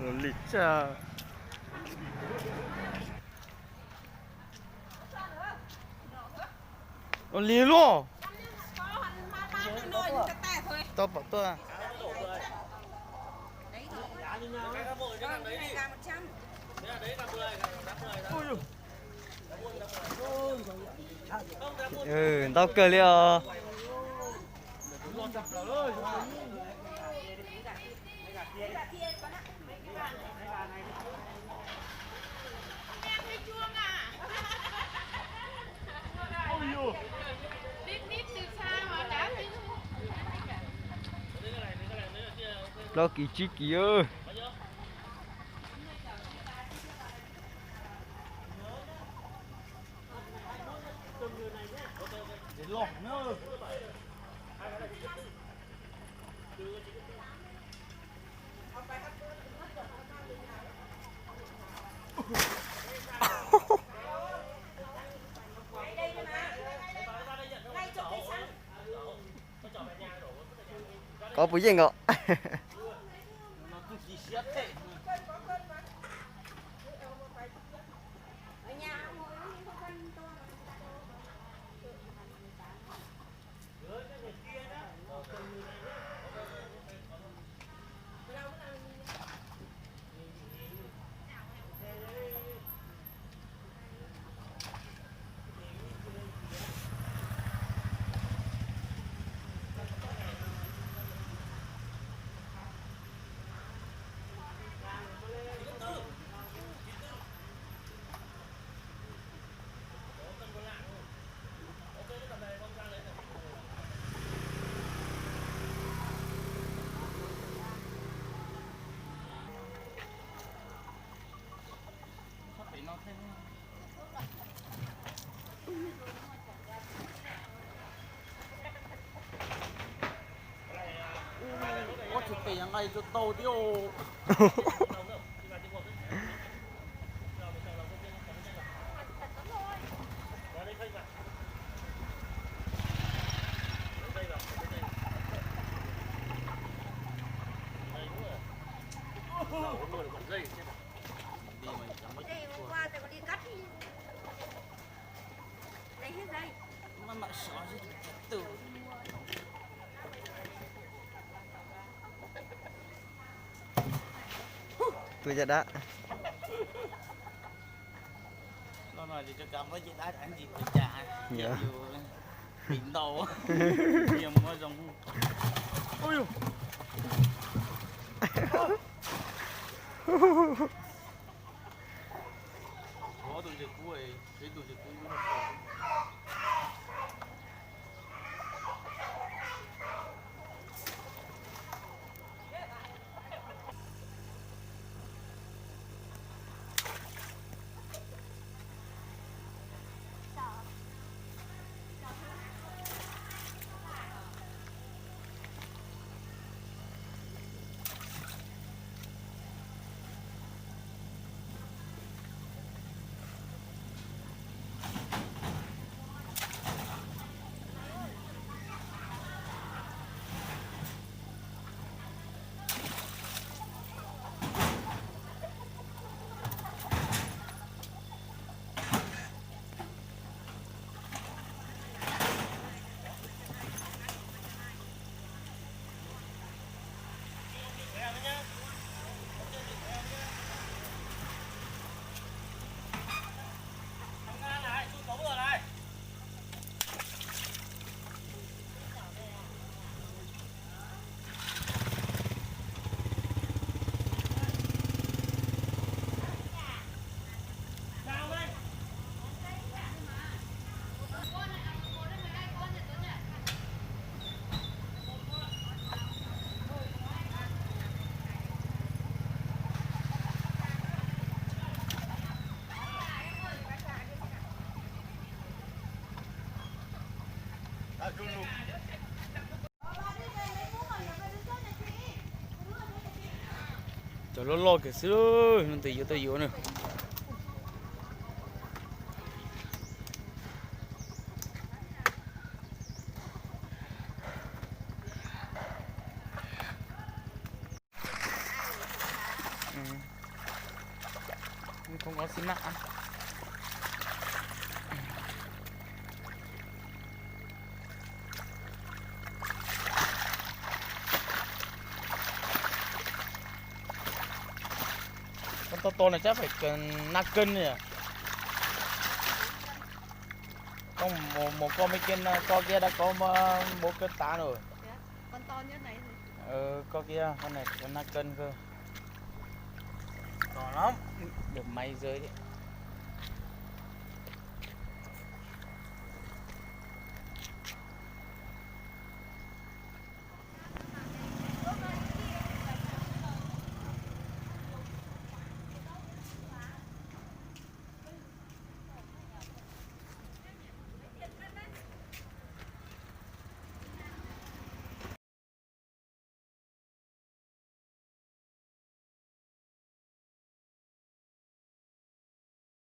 Ua li tsa. Ua li luaj. Tau pom tuaj. Ntau kawg li os. Plaub kis tsib kis. Koj puas yeej os? Ua tsis pem nqaij tsuas tau thiab. Tua caj dab. Los no ces cov kav muab caj dab ntsis ua cas, yus pim ntau, yus muab zoo. Tus ntses kub, tus ntses kub. Cov loj loj kiag xwb, no tes yuav tau yuav na. Không có xi măng ăn. Con to to này chắc phải cần năm cân nhỉ? Không, một, một con mới trên, con kia đã có mà bốn cân tám rồi. Con to nhất này thì. Ừ, con kia, con này có năm cân cơ. To lắm. Được máy dưới.